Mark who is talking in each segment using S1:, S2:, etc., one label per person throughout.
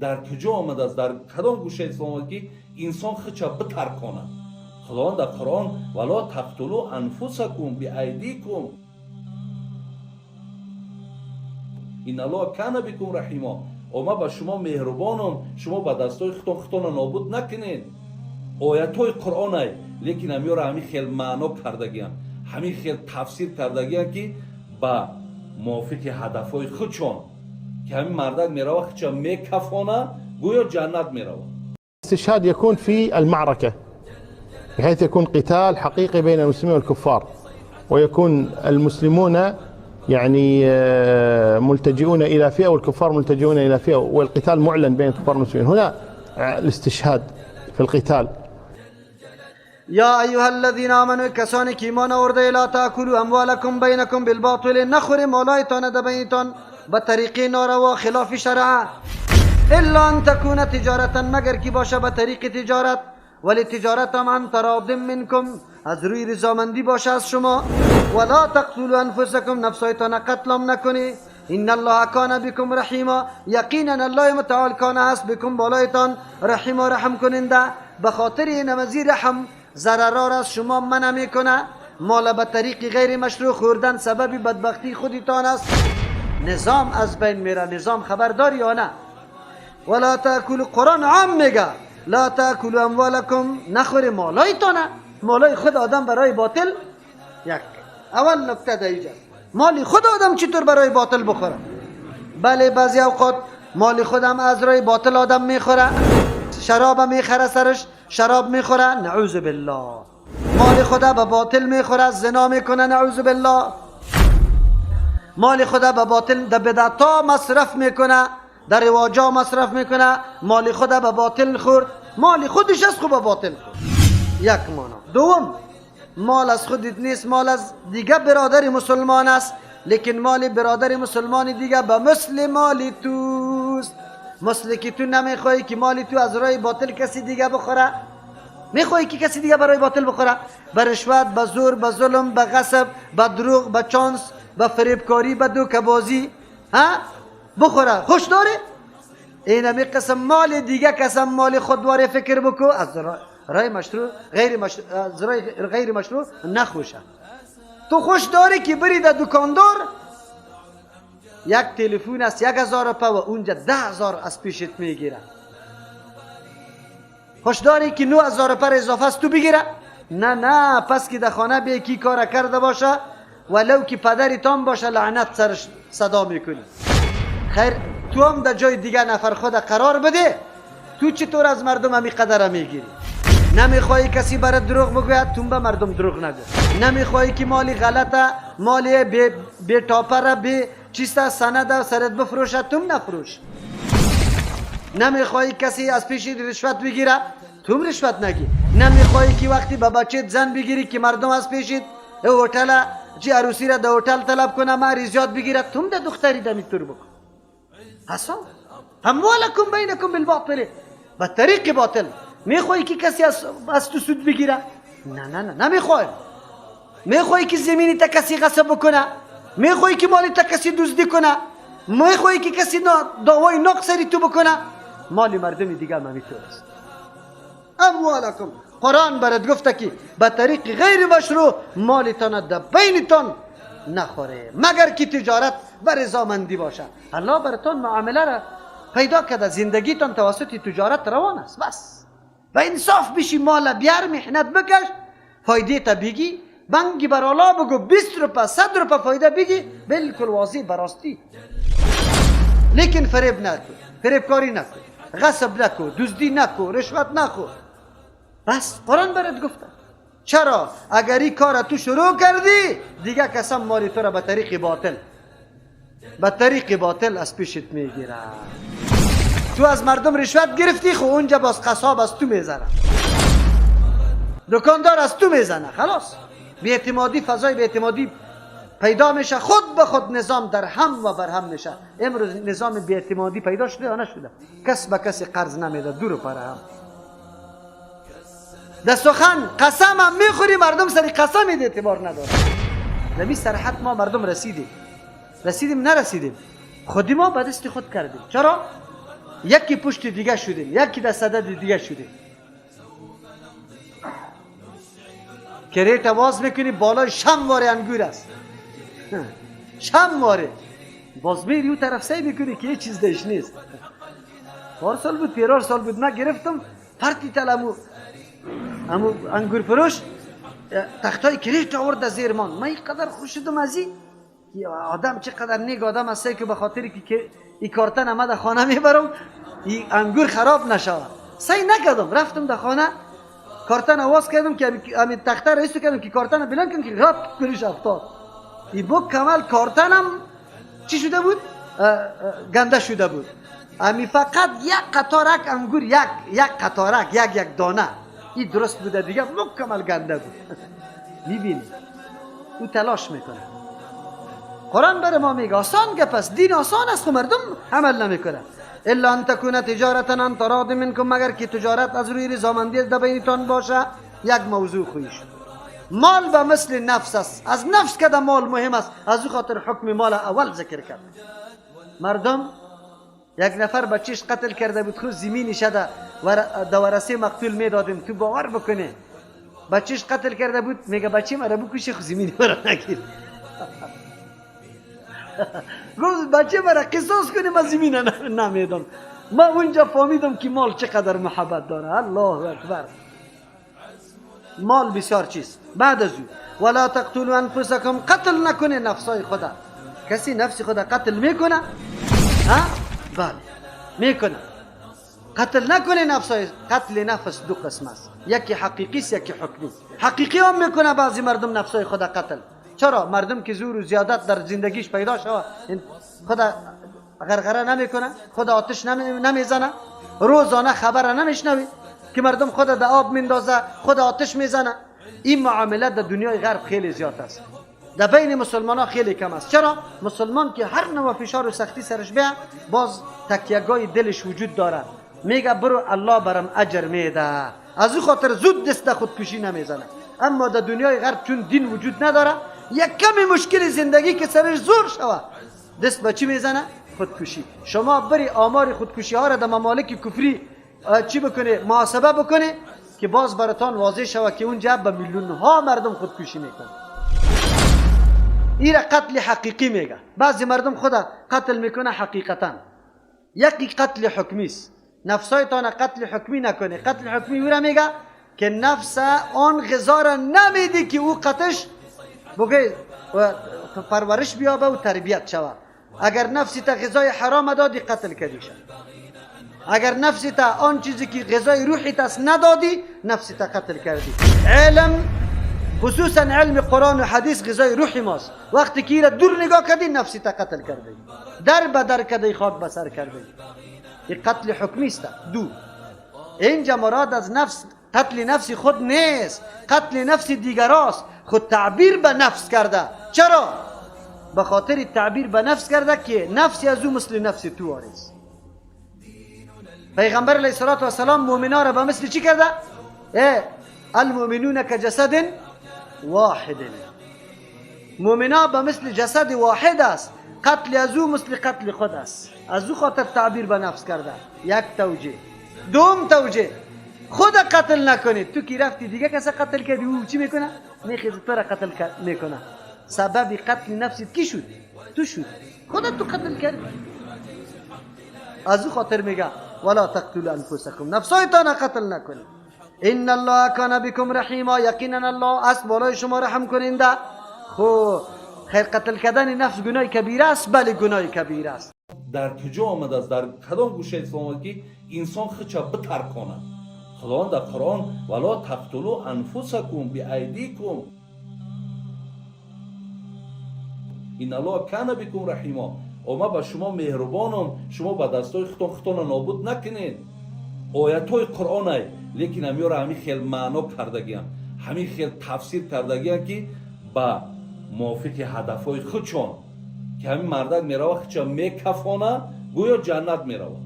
S1: Дар куҷо омадааст, дар кадом гӯшаи ислом омад, ки инсон худша битарконад? Худованд дар Қуръон: ولا تقتلوا أنفسكم بأيديكم إن الله كان بكم رحيما. Ма ба шумо меҳрубонам, шумо ба дастои худтон худтонро нобуд накунед. Оятҳои Қуръонай, лекин ҳамиёро ҳамин хел маъно кардагиям, ҳамин хел тафсир кардагиям, ки ба мувофиқи ҳадафҳои худшон, ки ҳамин мардак мерава, худша мекафона, гӯё ҷаннат мерава.
S2: الاستشهاد يكون في المعركة، بحيث يكون قتال حقيقي بين المسلمين والكفار، ويكون المسلمون يعني ملتجئون إلى فئة والكفار ملتجئون إلى فئة، والقتال معلن بين الكفار والمسلمين. هنا الاستشهاد في القتال.
S3: یا ایها الذین آمنوا، کسانی که ایمان آورده، لا تاکلوا اموالکم بینکم بالباطل، نخوری مالایتان در بینتان به طریق ناروا، خلاف شرع، الا ان تکون تجارتا، مگر کی باشه به طریق تجارت، ولی تجارت هم عن تراض منکم، از روی رضامندی باشه از شما. ولا تقتلوا انفسکم، نفسایتان قتل هم نکنی، ان الله کان بكم رحیما، یقینا الله متعال کان هست، بكم بالایتان، رحیما، رحم کننده. به خاطر این مزی رحم ضررار از شما منع میکنه. مال به طریق غیر مشروع خوردن سبب بدبختی خودتان است. نظام از بین میره. نظام خبرداری یا نه؟ ولا تاکلوا، قرآن عام میگه، لا تاکلوا اموالکم، نخور مالایتانه، مالای خود آدم برای باطل. یک اول نکته در اینجا، مال خود آدم چطور برای باطل بخوره؟ بله، بعضی اوقات مال خودم از رای باطل آدم میخوره. شراب میخره، سرش شراب میخوره، نعوذ بالله. مال خدا به باطل میخوره، زنا میکنه، نعوذ بالله. مال خدا به باطل در بدعتا مصرف میکنه، در رواجا مصرف میکنه. مال خدا به باطل خورد، مال خودش از خوب به باطل خورد. یک مانا. دوم، مال از خودت نیست، مال از دیگه برادر مسلمان است، لیکن مال برادر مسلمان دیگه به مثل مال توست. مثل که تو نمیخوای که مال تو از راه باطل کسی دیگه بخوره، میخوای که کسی دیگه برای باطل بخوره؟ به رشوت، به زور، به ظلم، به غصب، به دروغ، به چانس، به فریبکاری، به دوکه‌بازی ها بخوره، خوش داره؟ این همی قسم مال دیگه کسم مال خودواره فکر بکو، از رای مشروع، غیر مشروع، از رای غیر مشروع نخوشه. تو خوش داری که بری در دکاندار یک تلفن است 1000 روپه و اونجا 10,000 از پیشت میگیره؟ خوش داری که 9000 روپه اضافه است تو بگیره؟ نه نه، پس که در خانه بی کی کار کرده باشه، ولو که پدرتان باشه، لعنت سرش صدا میکنی. خیر، تو هم در جای دیگه نفر خود قرار بده، تو چطور از مردم همی قدر میگیری؟ نمیخوای کسی برات دروغ بگوید، تو به مردم دروغ نگو. نمیخوای که مالی غلطه، مالی بی تاپره، بی چیست، سند سرت بفروشه، تو نفروش. نمیخوای کسی از پیش رشوت بگیره، تو رشوت نگی. نمیخوای که وقتی به بچه زن بگیری که مردم از پیشت هتل چی عروسی را در هتل طلب کنه، مهر زیاد بگیره، تو ده دختری دمی تور بکن. حسن اموالکم بینکم بالباطل، به طریق باطل. میخوای که کسی از تو سود بگیره؟ نه نه نه، نمیخوای. میخوای که زمینی تا کسی غصب بکنه؟ میخوای که مالی تا کسی دزدی کنه؟ میخوای که کسی دعوای ناق سری تو بکنه؟ مال مردم دیگه هم همینطور است. اموالکم، قرآن برات گفته که به طریق غیر مشروع مالتان در بینتان نخوره، مگر که تجارت بر رضامندی باشه. الله براتان معامله را پیدا کرده، زندگیتان توسط تجارت روان است. بس و انصاف بشی، مال بیار، محنت بکش، فایده تا بگی، بنگی بر الله بگو، 20 روپه، 100 روپه فایده بگی، بالکل واضح براستی، لیکن فریب نکن، فریبکاری نکن، غصب نکن، دزدی نکن، رشوت نخور. بس قرآن برات گفته. چرا؟ اگر این کار تو شروع کردی، دیگه کسم مالی تو را به طریق باطل، به طریق باطل از پیشت میگیره. تو از مردم رشوت گرفتی، خب اونجا باز قصاب از تو میزنه، دکاندار از تو میزنه، خلاص. بی‌اعتمادی، فضای بی‌اعتمادی پیدا میشه، خود به خود نظام در هم و بر هم میشه. امروز نظام بی‌اعتمادی پیدا شده یا نشده؟ کس به کسی قرض نمیده، دور پر هم در سخن قسم هم میخوری، مردم سری قسم اعتبار نداره. نمی سرحد ما مردم رسیدیم، رسیدیم نرسیدیم، خودی ما به دست خود کردیم. چرا؟ یکی پشت دیگه شدیم، یکی در صدد دیگه شدیم. crate باز میکنی بالای شمواره انگور است، شمواره باز میری اون طرف سعی میکنی که هیچ چیز دش نیست. پارسال بود، پیرار سال بود، من گرفتم پرتی تل امو انگور فروش تختای crate آورد از زیر من. من اینقدر خوش شدم از این آدم، چقدر نیک آدم است که به خاطر که این کارتن اما در خانه میبرم این انگور خراب نشود. سعی نکردم، رفتم در خانه کارتن آواز کردم که همین تخته را ایستو کردم که کارتن بلند کنم که غرب کنیش افتاد. این مکمل کارتنم چی شده بود؟ گنده شده بود. امی فقط یک قطارک انگور، یک قطارک، یک دانه این درست بوده، دیگه مکمل گنده بود. میبینی او تلاش میکنه. قرآن برای ما میگه آسان گپ است، دین آسان است، خو مردم عمل نمیکنه. الا ان تکون تجارتا عن تراض منکم، مگر که تجارت از روی رضامندی در بینتان باشه. یک موضوع خویش مال به مثل نفس است، از نفس که مال مهم است، از او خاطر حکم مال اول ذکر کرد. مردم یک نفر بچهش قتل کرده بود، خود زمینی شده در ورثه مقتول میدادیم، تو باور بکنه بچهش قتل کرده بود، میگه بچه مرا بکشه خود زمینی مرا نگیر. گفت بچه مرا قصاص کنه من زمین نمیدم. ما اونجا فهمیدم که مال چقدر محبت داره. الله اکبر، مال بسیار چیز. بعد از او ولا تقتلوا انفسکم، قتل نکنه نفسای خدا. کسی نفس خدا قتل میکنه؟ ها؟ بله میکنه. قتل نکنه نفسای. قتل نفس دو قسم است، یکی حقیقی است، یکی حکمی. حقیقی هم میکنه بعضی مردم نفسای خدا قتل. چرا؟ مردم که زور و زیادت در زندگیش پیدا شود، خدا غرغره نمیکنه، خدا آتش نمیزنه، روزانه خبر نمیشنوی که مردم خدا در آب میندازه، خدا آتش میزنه. این معامله در دنیای غرب خیلی زیاد است، در بین مسلمان ها خیلی کم است. چرا؟ مسلمان که هر نوع فشار و سختی سرش بیه، باز تکیه‌گاه دلش وجود داره، میگه برو الله برم اجر میده، از او خاطر زود دست خودکشی نمیزنه. اما در دنیای غرب چون دین وجود نداره، یک کمی مشکل زندگی که سرش زور شوه دست به چی میزنه؟ خودکشی. شما بری آمار خودکشی ها را در ممالک کفری چی بکنه، محاسبه بکنه که باز براتان واضح شوه که اونجا به میلیون ها مردم خودکشی میکنه. این را قتل حقیقی میگه. بعضی مردم خدا قتل میکنه حقیقتا. یکی قتل حکمی است. نفسایتان قتل حکمی نکنه. قتل حکمی او را میگه که نفس آن غذا را نمیدی که او قتش بگه پرورش بیابه و تربیت شوه. اگر نفسی تا غذای حرام دادی قتل کردی شد. اگر نفسی تا آن چیزی که غذای روحی تاست ندادی، نفسی تا قتل کردی. علم، خصوصا علم قرآن و حدیث، غذای روحی ماست. وقتی که را دور نگاه کردی، نفسی تا قتل کردی، در به در کردی، خاک به سر کردی. این قتل حکمی است. دو، اینجا مراد از نفس قتل نفس خود نیست، قتل نفس دیگراست. خود تعبیر به نفس کرده. چرا؟ به خاطر تعبیر به نفس کرده که نفسی از او مثل نفس تو است. پیغمبر علیه الصلاة والسلام مؤمنا را به مثل چی کرده؟ المؤمنون کجسد واحد. مؤمنا به مثل جسد واحد است. قتل از او مثل قتل خود است. از او خاطر تعبیر به نفس کرده. یک توجیه. دوم توجیه، خود قتل نکنید. تو کی رفتی دیگه کسی قتل کردی، او چی میکنه؟ میخیزه تو را قتل میکنه. سبب قتل نفست کی شد؟ تو شد، خودت تو قتل کردی. از او خاطر میگه ولا تقتلوا انفسکم، نفسایتان قتل نکنید. ان الله کان بكم رحیما، یقینا الله است بالای شما رحم کننده. خو خیر، قتل کردن نفس گناه کبیره است. بله گناه کبیره است.
S1: در کجا آمده است؟ در کدام گوشه اسلام آمده که انسان خودش بترکاند؟ خداوند در قرآن ولا تقتلوا انفسکم بایدیکم ان الله کان بكم رحیما. ما به شما مهربانم، شما به دستای خودتون خودتون نابود نکنید. آیت های قرآن ای، لیکن همیو همین خیلی معنا کردگیم، همین خیلی تفسیر کردگیم که با موافق هدف های خودشون که همین مردک میروه خودشون میکفانه، گویا جنت میروه.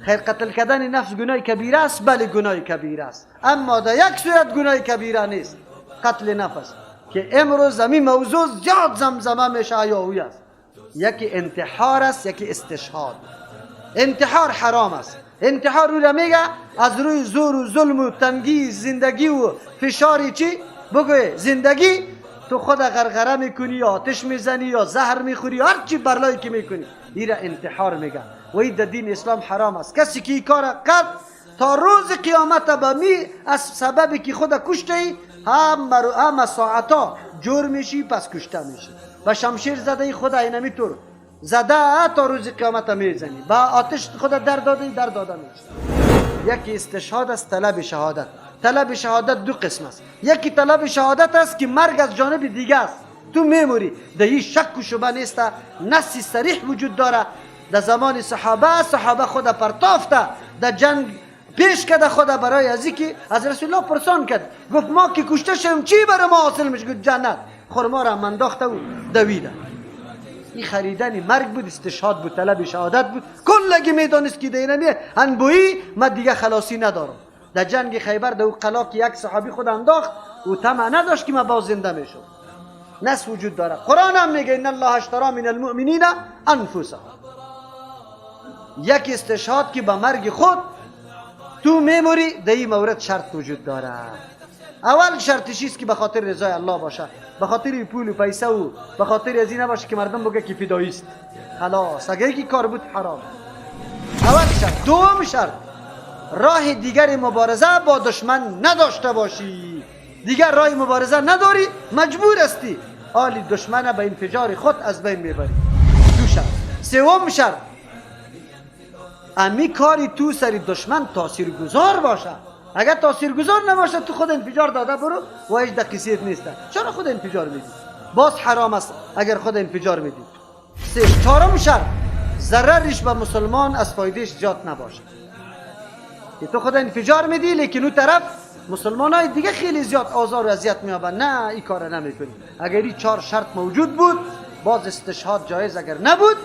S3: خیر، قتل کردن نفس گناه کبیره است. بله گناه کبیره است، اما در یک صورت گناه کبیره نیست، قتل نفس که امروز همین موضوع زیاد زمزمه میشه یا اوی است. یکی انتحار است، یکی استشهاد. انتحار حرام است. انتحار رو میگه از روی زور و ظلم و تنگی زندگی و فشاری چی بگوی زندگی، تو خود غرغره میکنی یا آتش میزنی یا زهر میخوری، هر چی برلایی که میکنی، این را انتحار میگه و این در دین اسلام حرام است. کسی که این کار کرد تا روز قیامت به می از سببی که خود کشته ای هم ساعتا جور میشی، پس کشته میشی. با شمشیر زده ای خود اینمی طور زده تا روز قیامت میزنی، با آتش خود در داده در داده میشی. یکی استشهاد است، طلب شهادت. طلب شهادت دو قسم است. یکی طلب شهادت است که مرگ از جانب دیگه است، تو میموری، در هیچ شک و شبه نیست، نص صریح وجود داره. در زمان صحابه، صحابه خود پرتافته در جنگ پیش کرده خود برای از که از رسول الله پرسان کرد، گفت ما که کشته شیم چی برای ما حاصل میشه؟ گفت جنت. خرما را انداخته و دویده. این خریدن مرگ بود، استشهاد بود، طلب شهادت بود. کلگی میدانست که دینمی انبویی ما دیگه خلاصی ندارم. در جنگ خیبر در او قلا که یک صحابی خود انداخت، او طمع نداشت که ما باز زنده میشم. نص وجود داره. قرآن هم میگه ان الله اشترى من المؤمنین انفسهم. یک استشهاد که به مرگ خود تو میموری، در این مورد شرط وجود داره. اول شرطش است که به خاطر رضای الله باشه، به خاطر پول و پیسه و به خاطر از این نباشه که مردم بگه که فدایی است. خلاص اگر یکی کار بود حرام. اول شرط. دوم شرط، راه دیگر مبارزه با دشمن نداشته باشی. دیگر راه مبارزه نداری، مجبور هستی آلی دشمن به انفجار خود از بین میبری. دو شرط. سوم شرط، امی کاری تو سری دشمن تاثیرگذار باشه. اگر تاثیرگذار نباشه تو خود انفجار داده برو و هیچ دقیقیت نیست. چرا خود انفجار میدی؟ باز حرام است اگر خود انفجار میدی. سه. چهارم شرط، ضررش به مسلمان از فایدهش زیاد نباشه. که تو خود انفجار میدی لیکن اون طرف مسلمان های دیگه خیلی زیاد آزار و اذیت میابن، نه این کار نمیکنی. اگر این چهار شرط موجود بود باز استشهاد جایز، اگر نبود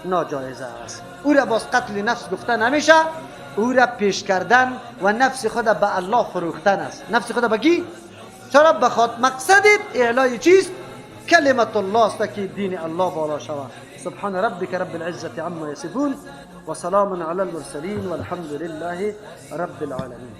S3: ناجایز است. او را باز قتل نفس گفته نمیشه، او را پیش کردن و نفس خود به الله فروختن است. نفس خود به کی؟ چرا؟ بخاطر مقصدت اعلای چیست؟ کلمت الله است که دین الله بالا شود. سبحان ربك رب العزة عما يصفون وسلام على المرسلين والحمد لله رب العالمين.